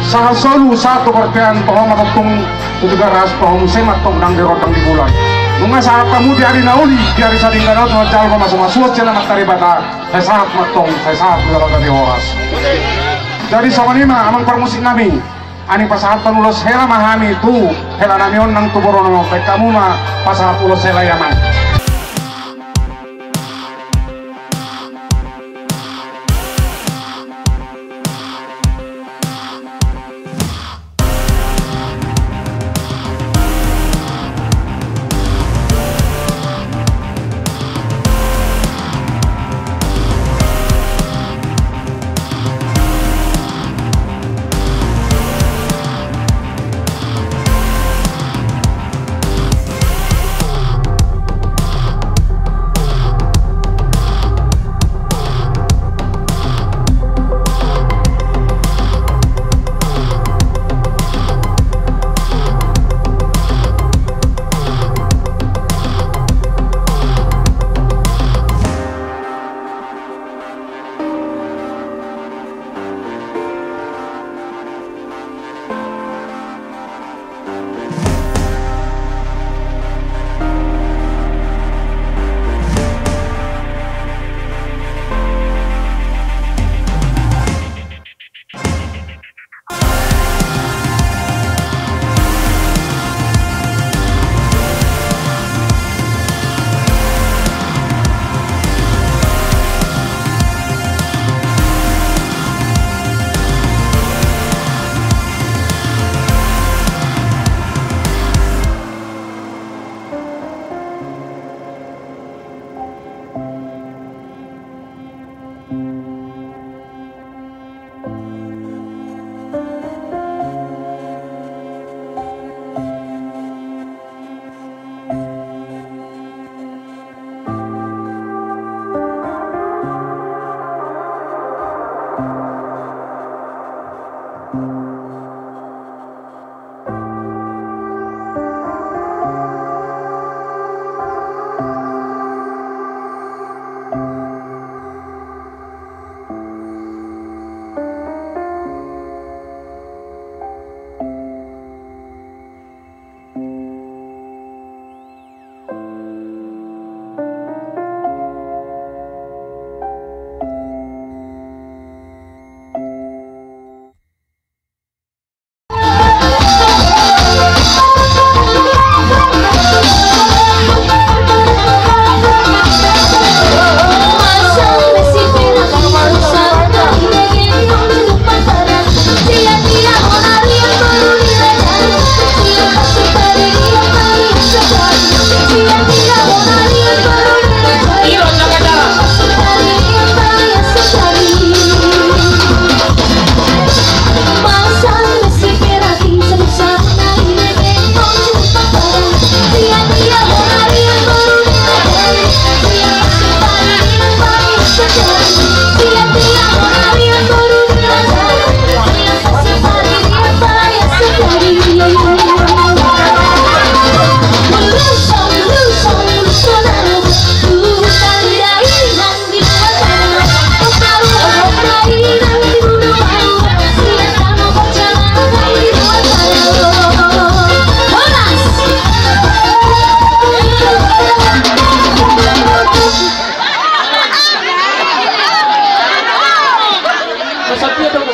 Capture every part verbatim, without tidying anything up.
Sahat solu, sahat tu bontean, toho ma tongtong tu Tigaras, toho muse ma tong nang di rondang di bulan. Nunga sahat hamu di ari na uli, di ari sadingkan on, Tuhan jalo ma pasu-pasuon sian Amanta Debata, sai sahat ma tong, sai sahat tu jolo gabe horas. Jadi songon i ma, amang parmusik nami, ani pasahathon ulos hela ma hami tu hela nami on nang tu boruna on, baen hamu ma pasahat ulos hela i, amang.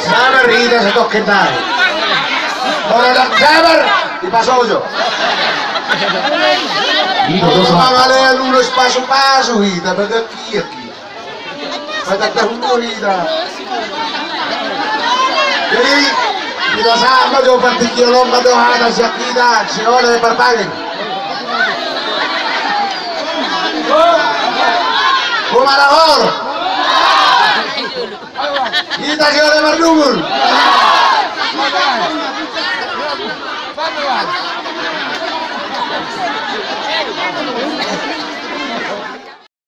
Sabar hita satokken nai. Molo ndang sabar, dipasojo. Molo mangalean ulos pasu-pasu hita, bagan kiak hita. Patanda hulu hita. Jadi, hita sahat ma jo partingkian on ma do hata sian hita, sian on parpangin. Humarahor. Hita sian on mardungur.